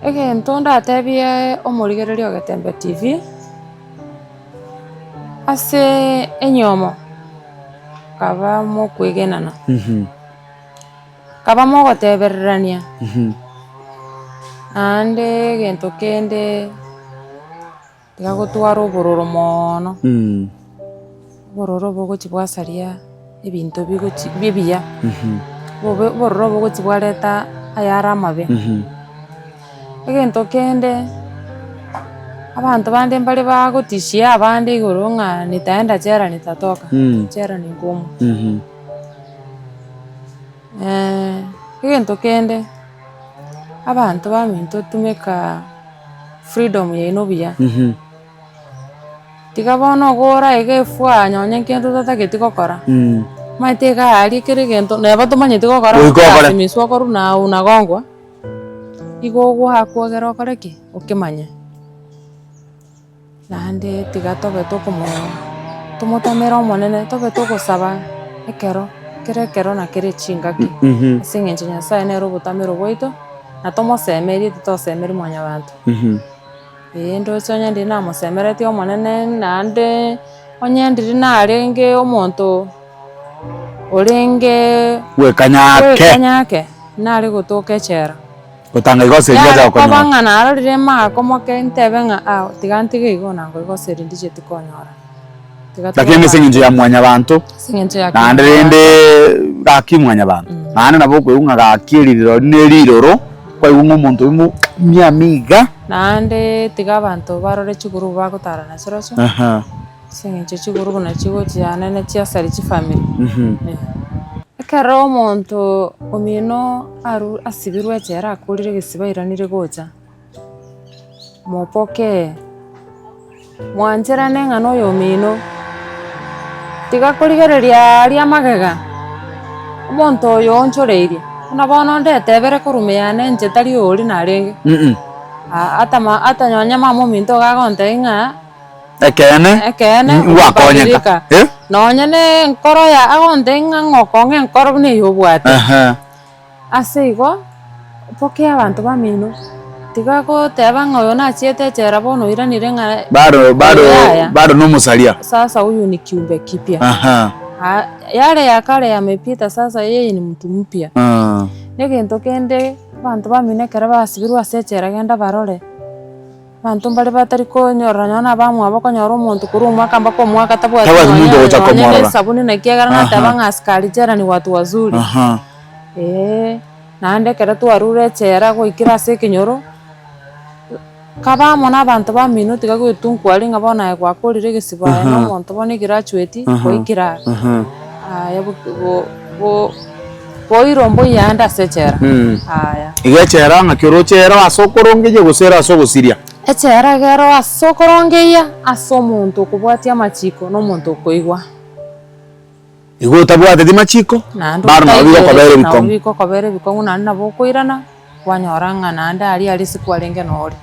Egento ndatebie omorigereria o Getembe TV, ase enyomo kaba mokwegenana, kaba mogotebererania, naende egento kende. Tiga gotwara obororo moono, obororo bogochia bwasaria ebinto bigochi bibuya, bobe obororo bogochia bwareta ayare amabe. Egento kende, abanto bande mbare bagotishia abande igoro ng'a nitaenda jela nitatoka, jela ni ngumu. Egento kende, abanto baminto tumeka. freedom yaino buya. Tiga bono ogora iga efua nonye nkende otatageti gokora, omanyete iga aria kera egento neba tomanyeti gokora Goika okore. okolasimishwa okorwe na unagongwa, igo ogoakwa egere okore ki? Okemanye. Naende tiga tobe tokomo tomotamere omonene, tobe togosaba ekero, kera ekero na kera echingaki, ase eng'encho Nyasaye nere obotamero bwaito, na tomosemerie titosemeria mwanyabanto. Ee ndoche onye ndiri namosemeretie omonene naende onye ndiri narenge omonto orenge Bwekanyake. bwekanyake, nare gotoka echela. Gotanga igo ase erio Yare acha koba gokonyora. ng'a narorire makomoke ntebe ng'a ah tiga ntige igo nango igo ase eri ndicheti konyora. Tiga tobe Lakini ase eng'encho ya mwanyabanto, Ase eng'encho ya naende rende gaki mwanyabanto, naende nabo okoigwa ng'a gaki eriroro ne eriroro, kwaigwa ng'a omonto oyio mo miami iga. Naende tiga abanto barore chigurubu bagotara nachirochio. Aha. Ase eng'encho chigurubu nachio chigochia nene chiasaria chifamiri. Ekero omonto omino aru asibirwe echela akorire egesibo airanire gocha, mopokee, mwancherane ng'a noyo omino, tiga korigereria aria magega, omonto oyo oonchoreirie, buna bono ndetebere korwa ime yane inche tari oria narenge, ata ma ata nonye mama ominto iga agontebia ng'a. Ekeene, Ekeene, ngwakonyeka. okobadilika. Eh? Nonye ne enkoro ya agontebia ng'a ng'okong'a enkoro buna eywo obwate. Ehe. Ase igo, pokea abanto bamino, tiga goteba ng'a oyo nachiete echela bono oiranire ng'a Bado bado yaya. bado nomosaria. Sasa huyu ni kiumbe kipya. Aha. Ah, yale ya kale yamepita sasa yeye ni mtu mpya. Ah. Negento kende, abanto bamino ekero basibirwe ase echela genda barore. Abanto mbare batari konyorora nonya na abamwabo okonyora omonto korwa omwaka mpaka omwaka tabwati Tabwati nonya monto ogocha nonya na komorora. esabuni naki ekero nateba Aha. ng'a askari jela ni watu wazuri. Aha. Eeh, naende ekero twarure echela goikera ase ekenyoro, kaba amo na abanto bamino tiga goetunkwa ng'a bono aye gwakorire egesibo aye na Aha. omonto bono egraduate Aha. goikera aa, Aha. aye bo bo bo boiro mboiyo ande ase echela, aya. Igo echela ng'aki oroche ero ase okorongeyia gose ero ase ogosiria? Echela iga ero ase okorongeyia ase omonto okobwatia amachiko na omonto okoigwa. Igo otabwateti machiko, Naende baro nabo bigokobera otaigwereti nabo ebikong'u. bigokobera ebikong'u naende nabo okoirana kwanyora ng'a naende aria aria ase kwarenge nore.